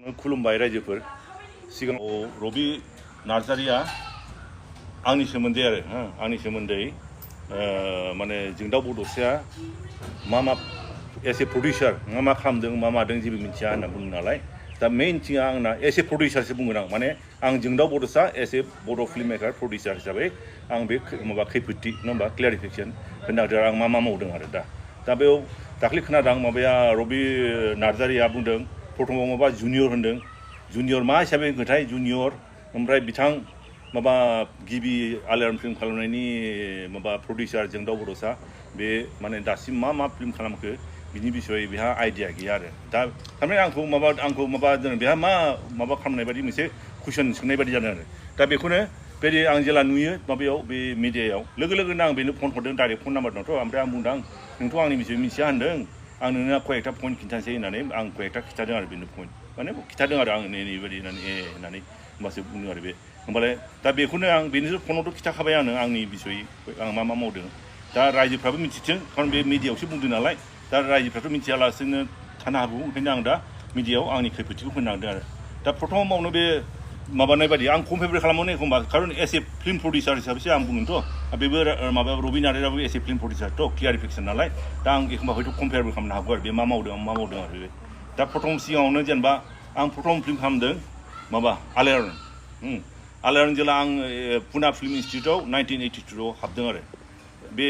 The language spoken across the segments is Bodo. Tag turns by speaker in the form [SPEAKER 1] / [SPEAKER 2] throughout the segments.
[SPEAKER 1] खुलुमबाय रायजोफोर सिगाङाव रबि नार्जारिया आंनि सोमोन्दै आरो आंनि सोमोन्दै माने जोंदाव बड'साया मा एस ए प्रडिउसार मा खालामदों मा मादों जेबो मिथिया होनना बुङो नालाय दा मेइन थिंआ आंना एस ए प्रडिउसारसो बुंगोन आं माने आं जोंदाव बड'सा एस ए बड' फिल्म मेकार प्रडिउसार हिसाबै आं बे माबा खैफोदथि नङा होमबा क्लियारिफिकेसन होनो नागिरदों आं मा मावदों आरो दा बेयाव दाख्लै खोनादों माबाया रबि नार्जारिया बुंदों प्रथमाव माबा जुनियर होनदों जुनियर मा हिसाबै होनखोथाय जुनियर ओमफ्राय बिथां माबा गिबि आलायारन फिल्म खालामनायनि माबा प्रडिउसार जोंदाव बड'सा बे माने दासिम मा फिल्म खालामखो बिनि बिसय बेहा आइडिया गैया आरो दा थारमाने आंखौ माबा दोनो बेहा माबा खालामनाय बायदि मोनसे कुइसन सोंनाय बायदि जादों आरो दा बेखौनो बेदि आं जेला नुयो माबायाव बे मिडियायाव लोगो लोगोनो आं बेनो फन हरदों डाइरेक्ट फन नाम्बार दंथ' ओमफ्राय आं बुंदों नोंथ' आंनि बिसय मिथिया होनदों आं नोंनो कयेकथा पइन्ट खिन्थानोसै होननानै आं कयेकथा खिन्थादों आरो बेनो पइन्ट माने खिन्थादों आरो आं नैबायदि होननानै होमबासो बुंदों आरो बे होमबालाय दा बेखौनो आं बेनिसो फनावथ' खिन्थाखाबाय आंनि बिसय आं मा मावदों दा रायजोफ्राबो मिथिथों खारन बे मिडियायावसो बुंदों नालाय दा रायजोफ्राथ' मिथियालासेनो थानो हागौ ओंखायनो आं दा मिडियायाव आंनि खैफोदथिखौ होनांदों आरो दा प्रथमाव मावनो बे माबानाय बायदि आं कम्पेयार खालामोनो एखम्बा खारन एस ए फिल्म प्रडिउसार हिसाबैसो आं बुंगोनथ' बेबो माबा rabi नार्जारियाबो S A film प्रडिउसारथ' clarification नालाय दा आं एखम्बा हयथ' कम्पेयारबो खालामनो हागौ आरो बे मा मावदों आरो बे दा प्रथम सिगाङावनो जेनेबा आं प्रथम फिल्म खालामदों माबा आलायारन जेला आं पुना फिल्म इन्सटिटिउटआव 1982आव हाबदों आरो बे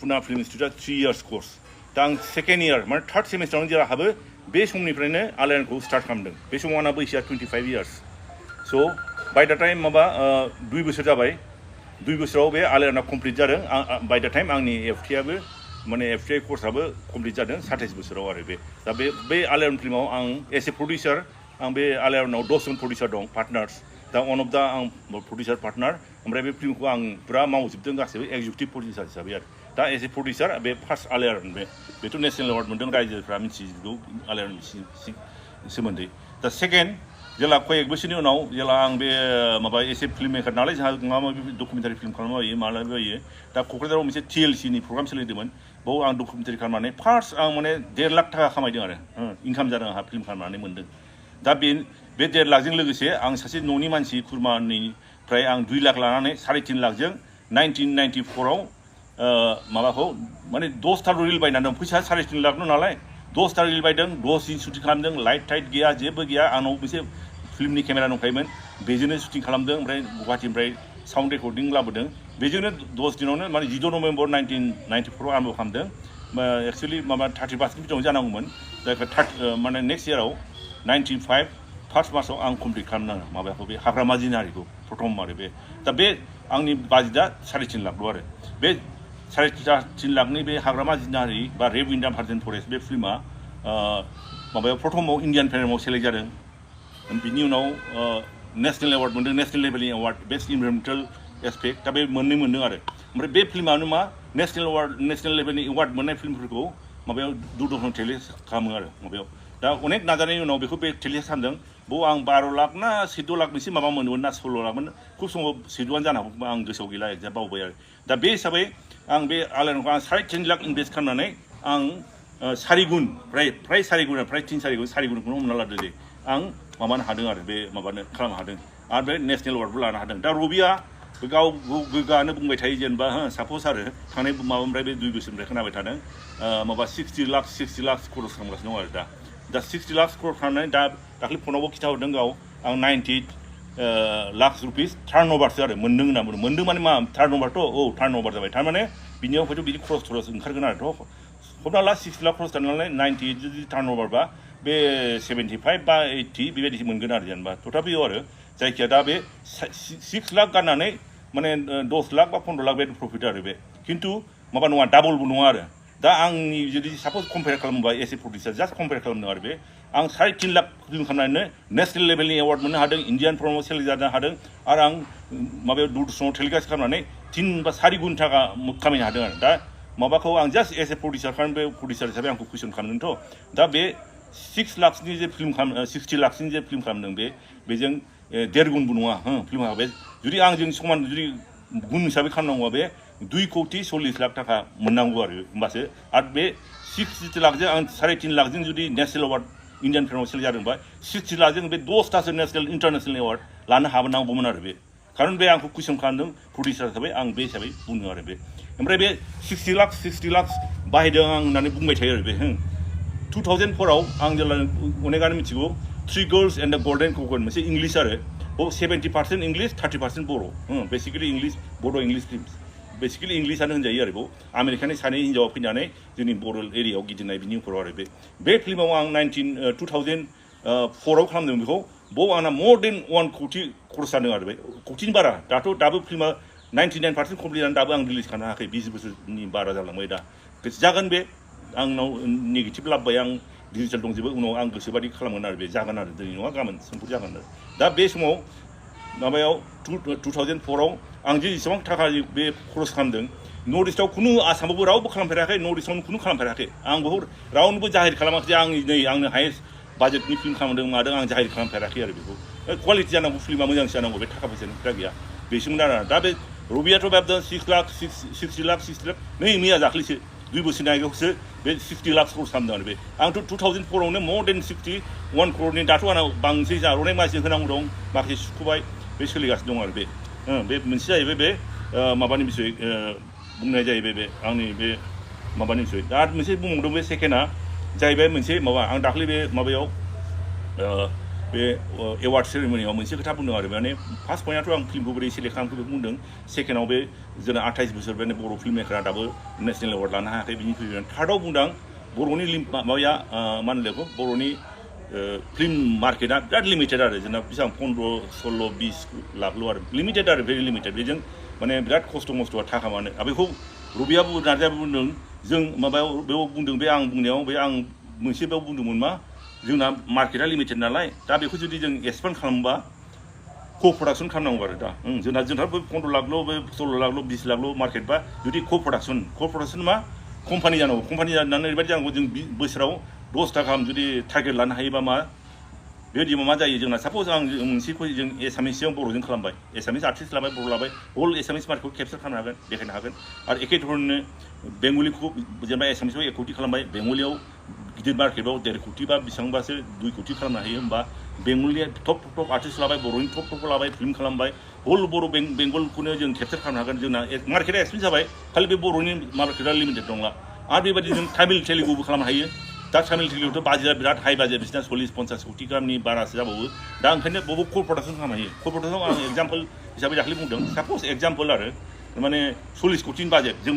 [SPEAKER 1] पुना फिल्म इन्सटिटिउटआ 3 इयार्स कर्स दा आं सेकेन्ड इयार माने थार्ड सेमिस्टारावनो जेला हाबो बे समनिफ्रायनो आलायारनखौ स्टार्ट खालामदों बे समाव आंना बैसोआ 25 इयार्स स' बाय दा टाइम माबा 2 बोसोर जाबाय 2 बोसोराव बे आलायारना कमप्लिट जादों बाय दा टाइम आंनि एफटिआबो माने एफटिआइ कर्सआबो कमप्लिट जादों 27 बोसोराव आरो बे दा बे आलायारन फिल्माव आं एस ए प्रडिउसार आं बे आलायारनाव 10 जन प्रडिउसार दं पार्टनार्स दा वान अफ दा आं प्रडिउसार पार्टनार ओमफ्राय बे फिल्मखौ आं पुरा मावजोबदों गासैबो एक्जिकिउटिभ प्रडिउसार हिसाबै आरो दा एस ए प्रडिउसार बे फार्स्ट आलायारन बेथ' नेसनेल एवार्ड मोनदों रायजोफ्रा मिथिजोबगौ आलायारननि सोमोन्दै दा सेकेन्ड जेला कयेक बोसोरनि उनाव जेला आं बे माबा एसे फिल्म मेकार नालाय जोंहा माबा माबि डकुमेन्टारि फिल्म खालामबायो मालाबायो दा क'क्राझाराव मोनसे TLC नि प्रग्राम सोलिदोंमोन बाव आं डकुमेन्टारि खालामनानै फार्स्ट आं माने 1.5 लाख थाखा खामायदों आरो इनकाम जादों आंहा फिल्म खालामनानै मोनदों दा बे 1.5 लाखजों लोगोसे आं सासे न'नि मानसि खुरमानिफ्राय आं 2 लाख लानानै 3.5 लाखजों 1994आव माबाखौ माने 10था रिल बायनानै दं फैसा 3.5 लाखल' नालाय 10था रिल बायदों 10 दिन शुटिं खालामदों लाइट टाइट गैया जेबो गैया आंनाव मोनसे फिल्मनि केमेरा दंखायोमोन बेजोंनो शुटिं खालामदों ओमफ्राय गुवाहाटीनिफ्राय साउन्ड रेकर्डिं लाबोदों बेजोंनो 10 दिनावनो माने 16 नभेम्बर 1994आव आरम्भ खालामदों एक्सुवेलि माबा 31 बिदियावनो जानांगौमोन जायखौ माने नेक्स्ट इयाराव 95 फार्स्ट मार्चआव आं कमप्लिट खालामनाङो माबाखौ बे हाग्रामा जिनारिखौ प्रथम आरो बे दा बे आंनि बाजेटआ 3.5 लाखल' आरो बे 3.5 लाखनि बे हाग्रामा जिनारि बा रेड इन्डियान भार्जिन फरेस्ट बे फिल्मा माबायाव प्रथमाव इन्डियान फिल्माव सेलेक्ट जादों बिनि उनाव नेसनेल एवार्ड मोनदों नेसनेल लेभेलनि एवार्ड बेस्ट इनभाइरमेन्टेल एस्पेक्ट दा बे मोननै मोनदों आरो ओमफ्राय बे फिल्मानो मा नेसनेल लेभेलनि एवार्ड मोननाय फिल्मफोरखौ माबायाव दूरदर्शन टेलिकास्ट खालामो आरो माबायाव दा अनेक नाजानायनि उनाव बेखौ बे टेलिकास्ट खालामदों बाव आं 12 लाख ना 14 लाख मोनसे माबा मोनोमोन ना 16 लाखमोन खुब समाव 14आनो जानो हागौ आं गोसोआव गैला एक्जाक्ट बावबाय आरो दा बे हिसाबै आं बे आलायारनखौ आं 3.5 लाख इनभेस्ट खालामनानै आं 4 गुन फ्राय 4 गुन फ्राय 4 गुनखौनो हमना लादो दे आं माबानो हादों आरो बे माबानो खालामनो हादों आरो बे नेसनेल एवार्डबो लानो हादों दा रबिया गाव गोग्गानो बुंबाय थायो जेनेबा साप'ज आरो थांनाय माबानिफ्राय बे 2 बोसोरनिफ्राय खोनाबाय थादों माबा 60 लाख खरस खालामगासिनो दं आरो दा 60 लाख खरस खालामनानै दा दाख्लै फनावबो खिन्थाहरदों गाव आं 98 लाख रुपिस टार्न अभारसो आरो मोनदों होनना बुंदों मोनदों माने मा टार्न अभारथ' टार्न अभार जाबाय थारमाने बिनियाव हयथ' बिदि खरस ओंखारगोन आरोथ' हमना ला 60 लाख खरस खालामनानै 98 जुदि टार्न अभारबा बे 75 बा 80 बेबायदिसो मोनगोन आरो जेनेबा थथापियाव आरो जायखिया दा बे 6 लाख गारनानै माने 10 लाख बा 15 लाख बे प्रफिट आरो बे खिन्थु माबा नङा डाबलबो नङा आरो दा आंनि जुदि साप'ज कम्पेयार खालामोबा S A producer just compare खालामदों आरो बे आं 3.5 लाख फिल्म खालामनानै नेसनेल लेभेलनि एवार्ड मोननो हादों इन्डियान फिल्माव सेलेक्ट जानो हादों आरो आं माबायाव दूरदर्शनाव टेलिकास्ट खालामनानै 3 बा 4 गुन थाखा खामायनो हादों आरो दा माबाखौ आं जास्ट एस ए प्रडिउसार खालाम बे प्रडिउसार हिसाबै आंखौ कुइसन खालामदोंथ' दा बे 6 लाखनि जे फिल्म 60 लाखनि जे फिल्म खालामदों बेजों 1.5 गुनबो नङा फिल्मा बे जुदि आंजों समान जुदि गुन हिसाबै खालामनांगौबा बे 2 कोटी 40 लाख थाखा मोननांगौ आरो होमबासो आरो बे 60 लाखजों आं 3.5 लाखजों जुदि नेसनेल एवार्ड इंडियन फिल्माव सेलेक्ट जादोंबा 60 लाखजों बे 10थासो नेशनेल इन्टारनेशनेल एवार्ड लानो हानांगौमोन आरो बे खारन बे आंखौ कुइसन खालामदों प्रडिउसार हिसाबै आं बे हिसाबै बुङो आरो बे ओमफ्राय बे 60 लाख बाहायदों आं होननानै बुंबाय थायो आरो बे 2004 आव आं जेब्ला अनेकानो मिथिगौ three girls and the golden ककन मोनसे इंलिश आरो 70% इंलिश 30% बर' बेसिकेलि इंलिश बर' इंलिश फिल्म बेसिकेलि इंलिशानो होनजायो आरो बेयाव आमेरिकानि सानै हिन्जावा फैनानै जोंनि बर' एरियायाव गिदिंनाय बिनि उनाव आरो बे फिल्माव आं 2004 आव खालामदों बेखौ बाव आंना मोर देन 1 कोटि खरस जादों आरो बे कोटिनि बारा दाबो फिल्मा 99% कमप्लिट जानानै दाबो आं रिलिज खालामनो हायाखै 20 बोसोरनि बारा जालांबाय दा जागोन बे आंनाव नेगेटिभ लाबोबाय आं डिजिटेल दंजोबो उनाव आं गोसोबादि खालामगोन आरो बे जागोन आरो दिनै नङा गाबोन समफोर जागोन आरो दा बे समाव माबायाव 2004 आव आं जे जेसेबां थाखा बे खरस खालामदों नर्थ इस्टआव खुनु आसामावबो रावबो खालामफेराखै नर्थ इस्टआवनो खुनु खालामफेराखै आं बहुत रावनोबो जाहिर खालामाखै आं नै आंनो हायेस्ट बाजेटनि फिल्म खालामदों मादों आं जाहिर खालामफेराखै आरो बेखौ क्वालिटि जानांगौ फिल्मा मोजांसो जानांगौ बे थाखा फैसानि खोथा गैया बेसिमोन आरो दा बे रबियाथ' बाबदों 60 लाख नै मैया दाख्लैसो 2 बोसोरनि आगोलावसो बे 60 लाख खरस खालामदों आरो बे आंथ' 2004 आवनो मोर देन 61 crore दाथ' आंनाव बांसिन जारनाय मानसि होनांगौ दं माखासे सुख'बाय बे सोलिगासिनो दं आरो बे मोनसे जाहैबाय बे माबानि बिसय बुंनाय जाहैबाय बे आंनि बे माबानि बिसय दा मोनसे बुंबावदों बे सेकेन्डआ जाहैबाय मोनसे माबा आं दाख्लै बे माबायाव बे एवार्ड सेरेमनियाव मोनसे खोथा बुंदों आरो माने फार्स्ट पइन्टआथ' आं फिल्मखौ बोरै सेलेक्ट खालामखो बेखौ बुंदों सेकेन्डआव बे जोंना 28 बोसोर बे बर' फिल्म मेकारा दाबो नेशनेल एवार्ड लानो हायाखै बिनि फैबाय थार्डआव बुंदों बर'नि माबाया मा होनो बेखौ बर'नि फिल्म मार्केटआ बिराद लिमिटेड आरो जोंना बेसेबां 15-16 20 लाखल' आरो लिमिटेड आरो भेरि लिमिटेड बेजों माने बिराद खस्थ' मस्थ'आ थाखा मानो बेखौ रबियाबो नार्जायाबो बुंदों जों माबायाव बेयाव बुंदों बे आं बुंनायाव बे आं मोनसे बेयाव बुंदोंमोन मा जोंना मार्केटआ लिमिटेड नालाय दा बेखौ जुदि जों एक्सपेन्ड खालामोबा को प्रडाक्सन खालामनांगौ आरो दा जोंना 15 लाखल' बे 16 लाखल' 20 लाखल' मार्केट बा जुदि को प्रडाक्सन मा कम्पानि जानांगौ कम्पानि जानानै ओरैबायदि जानांगौ जों बोसोराव 10 गाहाम जुदि टारगेट लानो हायोबा मा बेबायदि मा जायो जोंना साप'ज आं मोनसेखौ जों एसामिसजों बर'जों खालामबाय एसामिस आर्टिस्ट लाबाय बर' लाबाय हल एसामिस मार्केटखौ केपचार खालामनो हागोन देखायनो हागोन आरो एखे धरननो बेंगलिखौ जेनेबा एसामिसाव 1 कोटि खालामबाय बेंगलियाव गिदिर मार्केटआव 1.5 कोटि बा बेसेबांबासो 2 कोटि खालामनो हायो होमबा बेंगलिया टप आर्टिस्ट लाबाय बर'नि टपखौ लाबाय फिल्म खालामबाय हल बर' बेंगलखौनो जों केपचार खालामनो हागोन जोंना मार्केटआ एक्सपेन्स जाबाय खालि बे बर'नि मार्केटआ लिमिटेड नंला आरो बेबायदि जों तामिल तेलुगुबो खालामनो हायो दा तामिल तेलुगुआवथ' बाजेटआ बिराद हाई बाजेट बिसिना 40-50 कोटि गाहामनि बारासो जाबावो दा ओंखायनो बबाव को प्रडाक्सन खालामनो हायो को प्रडाक्सनाव आं एग्जाम्पल हिसाबै दाख्लै बुंदों साप'ज एग्जाम्पल आरो माने 40 कोटिनि बाजेट जों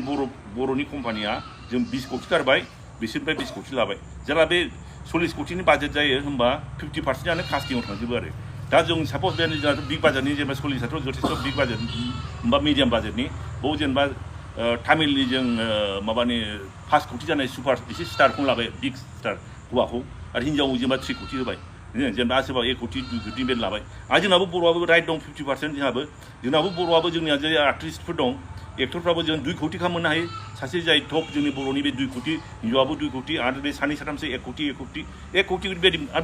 [SPEAKER 1] बर'नि कम्पानिया जों 20 कोटि गारबाय बिसोरनिफ्राय 20 कोटि लाबाय जेब्ला बे 40 कोटिनि बाजेट जायो होमबा 50%आनो कास्टिंआव थांजोबो आरो दा जों साप'ज बे जोंहाथ' बिग बाजेटनि जेनेबा 40आथ' जथेस्थ' बिग बाजेट बा मिडियाम बाजेटनि बाव जेनेबा तामिलनि जों माबानि 5 कोटि जानाय सुपार एसे स्टारखौनो लाबाय बिग स्टार हौवाखौ आरो हिन्जाव जेनेबा 3 कोटि होबाय जेनेबा सोरबा 1 कोटि 2 कोटि बे लाबाय आरो जोंनाबो बर'आबो राइट दं 50% जोंनाबो बर'आबो जोंनिया जे आर्टिस्टफोर दं एक्टरफ्राबो जों 2 कोटि खालामनो हायो सासे जाय टप जोंनि बर'नि बे 2 कोटि हिन्जावाबो 2 कोटि आरो बे सानै साथामसो 1 कोटि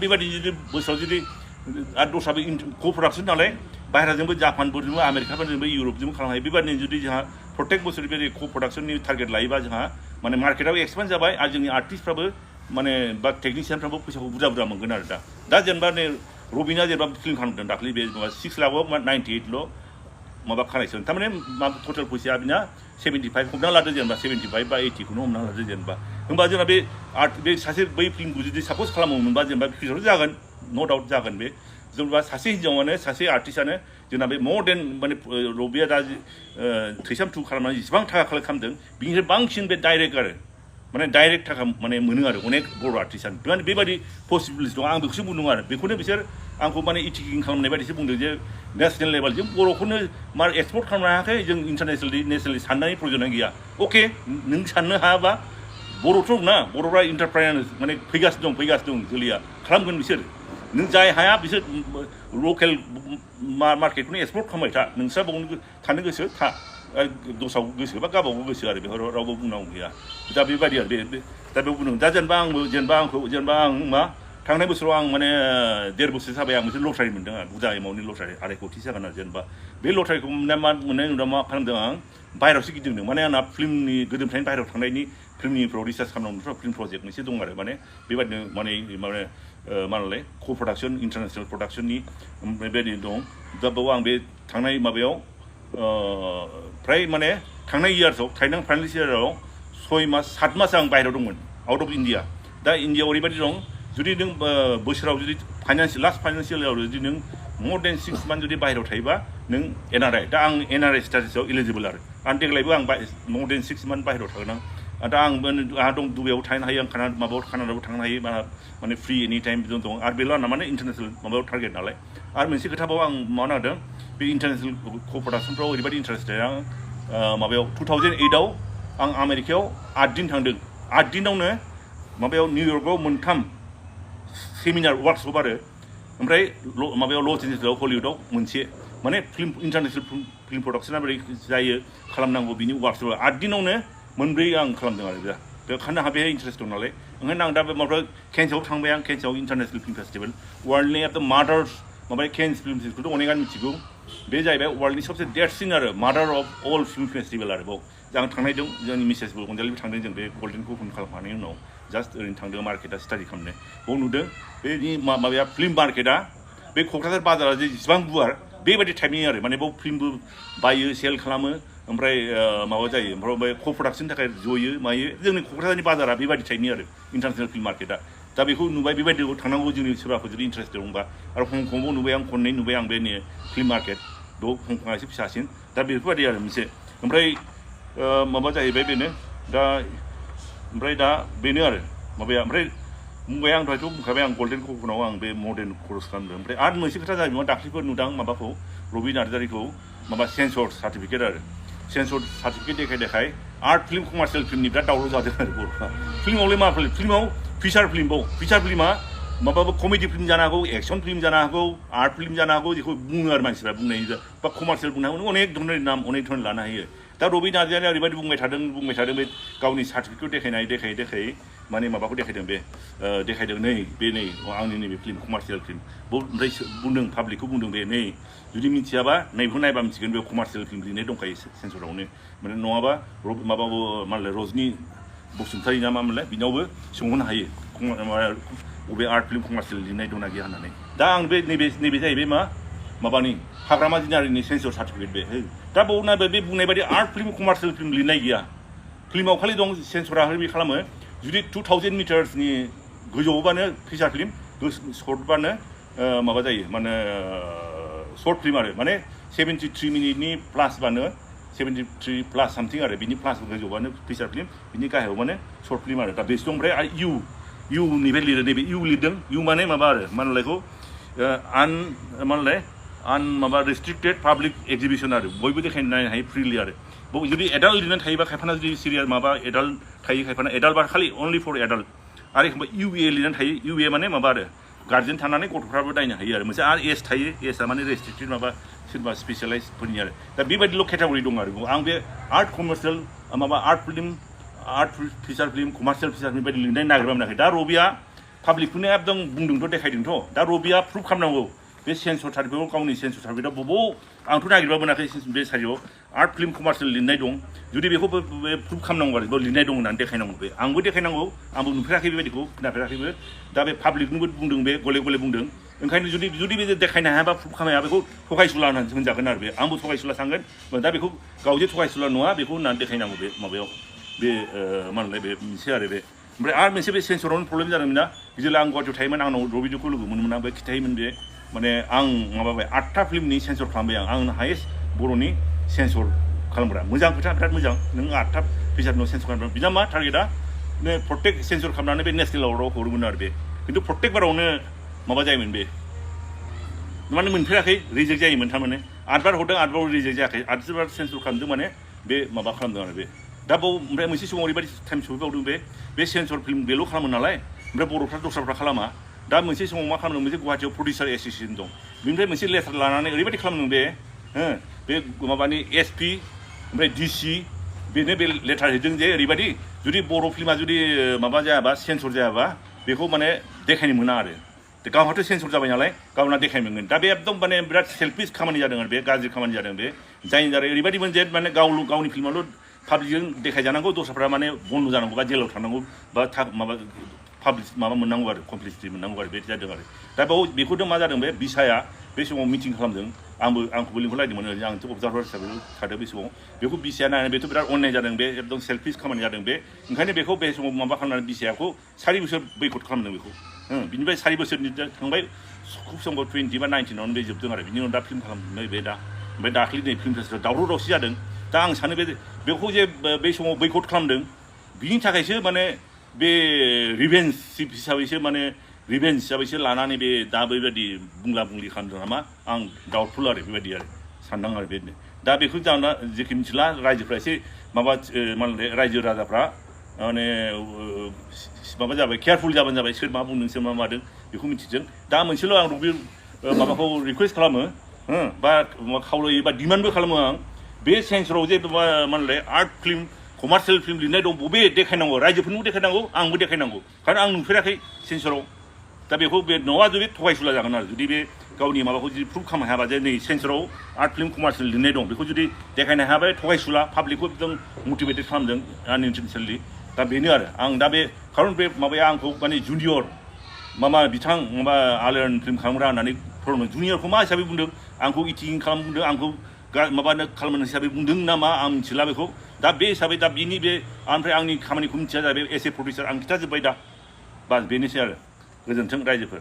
[SPEAKER 1] बेबायदि जुदि बोसोराव जुदि आरो दस्राबो को प्रडाक्सन नालाय बाहेराजोंबो जापानफोरजोंबो आमेरिकाफोरजोंबो इउरपजोंबो खालामनो हायो बेबायदिनो जुदि जोंहा प्रत्येक बोसोर बे को प्रडाक्सननि टारगेट लायोबा जोंहा माने मार्केटआबो एक्सपेन्ड जाबाय आरो जोंनि आर्टिस्टफ्राबो माने बा टेकनिशियानफ्राबो फैसाखौ बुरजा मोनगोन आरो दा जेनेबा नै रबिना जेनेबा फिल्म खालामदों दाख्लै बे माबा 6 लाखआव 98ल' माबा खानायसोन थारमाने माबा टटेल फैसाया बिना 75 हमना लादो जेनेबा 75 बा 80खौनो हमना लादो जेनेबा होमबा जोंना बे सासे बै फिल्मखौ जुदि साप'ज खालामोमोनबा जेनेबा फिउचाराव जागोन न' डाउट जागोन बे जेनेबा सासे हिन्जावानो सासे आर्टिस्टआनो जोंना बे मोर देन माने रबिया दा थैसाम टु खालामनानै जेसेबां थाखा कालेक्ट खालामदों बिनिफ्राय बांसिन बे डाइरेक्ट आरो माने डाइरेक्ट थाखा माने मोनो आरो अनेक बर' आर्टिस्टआनो माने बेबायदि पसिबिलिटि दं आं बेखौसो बुंदों आरो बेखौनो बिसोर आंखौ माने इटिकिं खालामनाय बायदिसो बुंदों जे नेसनेल लेभेल जों बर'खौनो मार एक्सपर्ट खालामनो हायाखै जों नेसनेलि साननायनि प्रयजन गैया अके नों साननो हायाबा बर'थ' ना बर'फ्रा इन्टारप्राइनार माने फैगासिनो दं जोलैया खालामगोन बिसोर नों जाय हाया बिसोर लकेल मार्केटखौनो एक्सपर्ट खालामबाय था नोंस्रा बावनो थानो गोसो था दस्राव गोसो बा गावबागाव गोसो आरो बेखौ रावबो बुंनांगौ गैया दा बेबायदि आरो दा बेयाव बुंदों दा जेनेबा आं मा थांनाय बोसोराव आं माने 1.5 बोसोर जाबाय आं मोनसे लटारि मोनदों आरो बुरजा एमाउन्टनि लटारि 2.5 कोटि जागोन आरो जेनेबा बे लटारिखौ मोननाय उनाव मा खालामदों आं बाहेरायावसो गिदिंदों माने आंना फिल्मनि गोदोनिफ्रायनो बाहेरायाव थांनायनि फिल्मनिफ्राव रिसार्च खालामनांगौफ्राव फिल्म प्रजेक्ट मोनसे दं आरो माने बेबायदिनो माने मानलाय क' प्रडाक्सन इन्टारनेसनेल प्रडाक्सननि बेबायदि दं दा बाव आं बे थांनाय माबायाव फ्राय माने थांनाय इयार्सआव थांनाय फाइनान्स इयाराव 6 मास 7 मास आं बाहेरायाव दंमोन आउट अफ इन्डिया दा इन्डियाआव ओरैबायदि दं जुदि नों बोसोराव जुदि लास्ट फाइनान्सियेल इयाराव जुदि नों more than 6 months जुदि बाहेरायाव थायोबा नों NRI दा आं NRI स्टेटासआव एलिजिबल आरो देग्लायबो आं more than 6 months बाहेरायाव थागोन आं दा आंहा दं दुबाइयाव थानो हायो आं कानाडायाव थांनो हायो माने फ्रि एनि टाइम दं आरो बेल' आंना माने इन्टारनेसनेल माबायाव टारगेट नालाय आरो मोनसे खोथाबाव आं मावनो नागिरदों बे इन्टारनेसनेल क' प्रडाक्सनफ्राव ओरैबायदि इन्टारेस्टेड आं माबायाव 2008आव आं आमेरिकायाव 8 दिन थांदों 8 दिनावनो माबायाव निउयर्कआव 3 सेमिनार वार्कशप आरो ओमफ्राय माबायाव लस एन्जेल्सआव हलिउडआव मोनसे माने इन्टारनेसनेल फिल्म प्रडाक्सना बोरै जायो खालामनांगौ बिनि वार्कशप 8 दिनावनो मोनब्रै आं खालामदों आरो बेखायनो आंहा बेहाय इन्टारेस्ट दं नालाय ओंखायनो आं दा बे माबा केन्सआव थांबाय आं केन्सआव इन्टारनेसनेल फिल्म फेस्टिभेल वर्ल्डनि एट द मादार्स माबा केन्स फिल्म फेस्टिभेलखौथ' अनेकानो मिथिगौ बे जाहैबाय वर्ल्डनि सबसे देरसिन आरो मादार अफ अल फिल्म फेस्टिभेल आरो बाव आं थांनाय दं जोंनि मिसेसबो अनजालिबो थांदों जों बे गल्डेन कुपन खालामखांनायनि उनाव जास्ट ओरैनो थांदों मार्केटआ स्टाडि खालामनो बाव नुदों बेनि माबाया फिल्म मार्केटआ बे क'क्राझार बाजारा जेसेबां गुवार बेबायदि टाइपनि आरो माने बाव फिल्मबो बायो सेल खालामो ओमफ्राय माबा जायो ओमफ्राय क' प्रडाक्सननि थाखाय जयो मायो जोंनि क'क्राझारनि बाजारा बेबायदि टाइपनि आरो इन्टारनेसनेल फिल्म मार्केटआ दा बेखौ नुबाय बेबायदिखौ थांनांगौ जोंनि सोरबाफोर जुदि इन्टारेस्टेड दंबा आरो हंकंआवबो नुबाय आं खननै नुबाय आं बे फिल्म मार्केट बेयाव हंकंआ एसे फिसासिन दा बेफोरबायदि आरो मोनसे ओमफ्राय माबा जाहैबाय बेनो ओमफ्राय दा बेनो आरो माबाया ओमफ्राय बुंबाय आं दहायथ' बुंखाबाय आं गल्डेन कुपनाव आं बे मर्डेन कर्स खालामदों ओमफ्राय आरो मोनसे खोथा जाहैबाय दाख्लैफोर नुदां माबाखौ रबि नार्जारिखौ माबा सेन्सर सार्टिफिकेट आरो सेन्सर सार्टिफिकेट देखाय आर्ट फिल्म कमार्शियेल फिल्मनि बिराद दावराव जादों आरो बर'फ्रा फिल्मावलाय मा फिल्माव फिचार फिल्मा माबाबो कमेडि फिल्म जानो हागौ एक्सन फिल्म जानो हागौ आर्ट फिल्म जानो हागौ जेखौ बुङो आरो मानसिफ्रा बुंनाय बा कमार्शियेल बुंनो हागौ अनेक धरনের नाम अनेक धरन लानो हायो दा रबि नार्जारिया ओरैबायदि बुंबाय थादों बे गावनि सार्टिफिकेटखौ देखाय माने माबाखौ देखायदों बे देखायदों नै आंनि नैबे फिल्म कमार्शियेल फिल्म ओमफ्राय बुंदों पाब्लिकखौ बुंदों बे नै जुदि मिथियाबा नैबेखौ नायबा मिथिगोन बे कमार्शियेल फिल्म लिरनाय दंखायो सेन्सरावनो माने नङाबा माबाबो मालाय रजनि बसुमतारी ना मामोनलाय बिनावबो सोंहरनो हायो बबे आर्ट फिल्म कमार्शियेल लिरनाय दंना गैया होननानै दा आं बे नैबे जाहैबाय माबानि हाग्रामा दिनारिनि सेन्सर सार्टिफिकेट बे दा बाव नायबाय बे बुंनाय बायदि आर्ट फिल्म कमार्शियेल फिल्म लिरनाय गैया फिल्माव खालि दं सेन्सरा ओरैबायदि खालामो जुदि 2000 मिटार्सनि गोजौआवबानो फिचार फिल्म सर्टबानो माबा जायो माने सर्ट फिल्म आरो माने 73 मिनिटनि प्लासबानो 73 प्लास सामथिं आरो बिनि प्लास गोजौबानो फिचार फिल्म बिनि गाहायाव माने सर्ट फिल्म आरो दा बेसो दं ओमफ्राय इउ निफ्राय लिरो नैबे इउ लिरदों इउ माने माबा आरो मानलायखौ माबा रेस्ट्रिक्टेड पाब्लिक एक्जिबिसन आरो बयबो देखायनो नायनो हायो फ्रिलि आरो जुदि एडाल्ट लिरनानै थायोबा खायफाना जुदि सिरियाल माबा एडाल्ट थायो खायफाना एडाल्ट बा खालि अनलि फर एडाल्ट आरो एखमबा इउए लिरनानै थायो इउए माने माबा आरो गार्जेन थानानै गथ'फ्राबो नायनो हायो आरो मोनसे आरो एज थायो एजआ माने रेस्ट्रिक्टेड माबा सोरबा स्पेसियालाइजफोरनि आरो दा बेबायदिल' केटागरि दं आरो आं बे आर्ट कमार्शियेल माबा art feature film commercial feature film बायदि लिरनाय नागिरबा मोनाखै दा रबिया पाब्लिकफोरनो एकदम बुंदोंथ' देखायदोंथ' दा रबिया प्रुफ खालामनांगौ बे सेन्सर सार्टिफिकेटआव गावनि सेन्सर सार्टिफिकेटआव बबाव आंथ' नागिरबा मोनाखै बे सारियाव आर्ट फिल्म कमार्शियेल लिरनाय दं जुदि बेखौ प्रुफ खालामनांगौ आरो बेयाव लिरनाय दं होननानै देखायनांगौ बे आंबो देखायनांगौ आंबो नुफेराखै बेबायदिखौ खोनाफेराखैबो दा बे पाब्लिकनोबो बुंदों बे गले बुंदों ओंखायनो जुदि बे देखायनो हायाबा प्रुफ खालामनो हाया बेखौ थगायसुला होननानै होनजागोन आरो बे आंबो थगायसुला थांगोन दा बेखौ गावजे थगायसुला नङा बेखौ होननानै देखायनांगौ बे माबायाव बे मानलाय बे मोनसे आरो बे ओमफ्राय आरो मोनसे बे सेन्सरावनो प्रब्लेम जादोंमोन ना जेब्ला आं गुवाहाटियाव थायोमोन आंनाव रबिजोखौ लोगो मोनोमोन आं बे खिथायोमोन बे माने आं माबाबाय 8था फिल्मनि सेन्सर खालामबाय आं हायेस्ट बर'नि सेन्सर खालामग्रा मोजां खोथा बिराद मोजां नों 8था फिचारनि सेन्सर खालामग्रा बिना मा टारगेटआ प्रत्येक सेन्सर खालामनानै बे नेसनेल एवार्डआव हरोमोन आरो बे खिन्थु प्रत्येक बारावनो माबा जायोमोन बे माने मोनफेराखै रिजेक्ट जायोमोन थारमाने 8 बार हरदों 8 बार रिजेक्ट जायाखै 8 बार सेन्सर खालामदों माने बे माबा खालामदों आरो बे दा बाव ओमफ्राय मोनसे समाव ओरैबायदि टाइम सफैबावदों बे सेन्सर फिल्म बेल' खालामो नालाय ओमफ्राय बर'फ्रा दस्राफ्रा खालामा दा मोनसे समाव मा खालामदों मोनसे गुवाहाटियाव प्रडिउसार एस'सिएसन दं बेनिफ्राय मोनसे लेटार लानानै ओरैबायदि खालामदों बे माबानि एसपि ओमफ्राय डिसि बेनो बे लेटार हैदों जे ओरैबायदि जुदि बर' फिल्मा जुदि माबा जायाबा सेन्सर जायाबा बेखौ माने देखायनो मोना आरो गावहाथ' सेन्सर जाबाय नालाय गावना देखायनो मोनगोन दा बे एकदम माने बिराद सेल्फिस खामानि जादों आरो बे गाज्रि खामानि जादों बे जायनि दारै ओरैबायदिमोन जे माने गावनि फिल्माल' पाब्लिकजों देखायजानांगौ दस्राफ्रा माने बन्द' जानांगौ बा जेलाव थानांगौ बा माबा पाब्लिक माबा मोननांगौ आरो कमप्लिसिटि मोननांगौ आरो बे जादों आरो दा बेखौथ' मा जादों बे बिसाया बे समाव मिटिं खालामदों आंखौबो लिंहरलायदोंमोन आंथ' अबजार्भार हिसाबै थादों बे समाव बेखौ बिसाया नायनानै बेथ' बिराद अन्याय जादों बे एकदम सेल्फिस खामानि जादों बे ओंखायनो बेखौ बे समाव माबा खालामनानै बिसायाखौ 4 बोसोर बैकट खालामदों बेखौ बिनिफ्राय 4 बोसोरनि थांबाय खुब समखौ 20 बा 19आवनो बे जोबदों आरो बिनि उनाव दा फिल्म खालामदों बे दा ओमफ्राय दाख्लि नै फिल्म फेस्टिभेल दावराव दावसि जादों दा आं सानो बेखौ जे बे समाव बैकट खालामदों बिनि थाखायसो माने बे रिभेन्ज हिसाबैसो माने रिभेन्ज हिसाबैसो लानानै बे दा बेबायदि बुंला बुंलि खालामदों नामा आं डाउटफुल आरो बेबायदि आरो सानदां आरो बेनो दा बेखौ जाना जेखि मिथिला रायजोफ्रा एसे माबा माने रायजो राजाफ्रा माने माबा जाबाय केयारफुल जाबानो जाबाय सोर मा बुंदों सोर मा मादों बेखौ मिथिदों दा मोनसेल' आं रबि माबाखौ रिकुवेस्ट खालामो बा खावलायो बा डिमान्डबो खालामो आं बे सेन्सराव जे मा होनलाय आर्ट फिल्म कमार्शियेल फिल्म लिरनाय दं बबे देखायनांगौ रायजोफोरनोबो देखायनांगौ आंबो देखायनांगौ खारन आं नुफेराखै सेन्सराव दा बेखौ बे न'आ जुदि थगायसुला जागोन आरो जुदि बे गावनि माबाखौ जुदि प्रुभ खालामनो हायाबा जे नै सेन्सराव आर्ट फिल्म कमार्शियेल लिरनाय दं बेखौ जुदि देखायनो हायाबा थगायसुला पाब्लिकखौ एकदम मटिभेटेड खालामदों आनइन्टेनसनेलि दा बेनो आरो आं दा बे खारन बे माबाया आंखौ माने जुनियर माबा बिथां माबा आलियान फिल्म खालामग्रा होननानै फोरमाय जुनियरखौ मा हिसाबै बुंदों आंखौ इटिं खालाम बुंदों आंखौ माबानो खालामनो हिसाबै बुंदों ना मा आं मिथिला बेखौ दा बे हिसाबै दा बिनि बे ओमफ्राय आंनि खामानिखौ मिथिया जाबाय एस ए प्रडिउसार आं खिथाजोब्बाय दा बास बेनोसै आरो गोजोन्थों रायजोफोर